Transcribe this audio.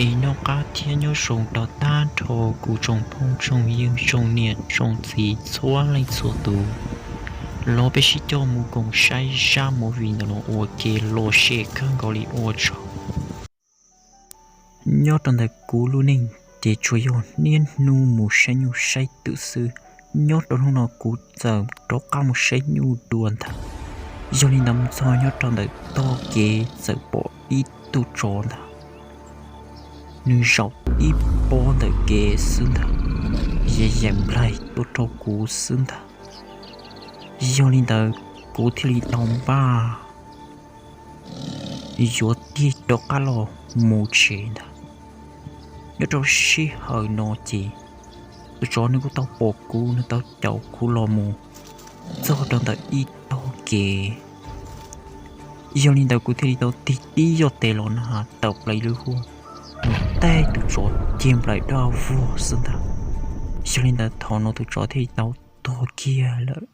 Es noj qab thiab nyob zoo rau tag nrho kuv tsoom phooj tsoom ywg tsoom niam tsoom txiv txhua leej txhua tus. Los peb sib coj mus koom saib zaj movie ntawm no ua ke los sem kawg nkaus li ua tsaug. Nyob rau ntawm kuv lub neej ces tsuas yog niaj hnub mus saib nyuj saib twm xwb. Nyob rau hnub no kuv txawm rov qab mus saib nyuj dua ntag. Yog li ntawd mus txog nyob rau ntawm tog kev txawm pom ib tug tsov ntag, nws zaum ib pob ntawm kev xwb ntag, yam yam nplaig tuaj rau kuv xwb ntag. Yog li ntawd kuv thiaj li tau npaj yuav tig rov qab los mus tsev ntag. Nyob rau sij hawm no ces tus tsov nws kuj tau pom kuv, nws tau caum kuv los mus txog rau ntawm ib tog kev. Yog li ntawd kuv thiaj li tau tig tib yoj tes los na tawm plaws lub huab mus teb tus tsov cig nplaim daj vog xwb ntag. Yog li ntawd thaum no tus tsov thiaj li tau tuag kiag lawm.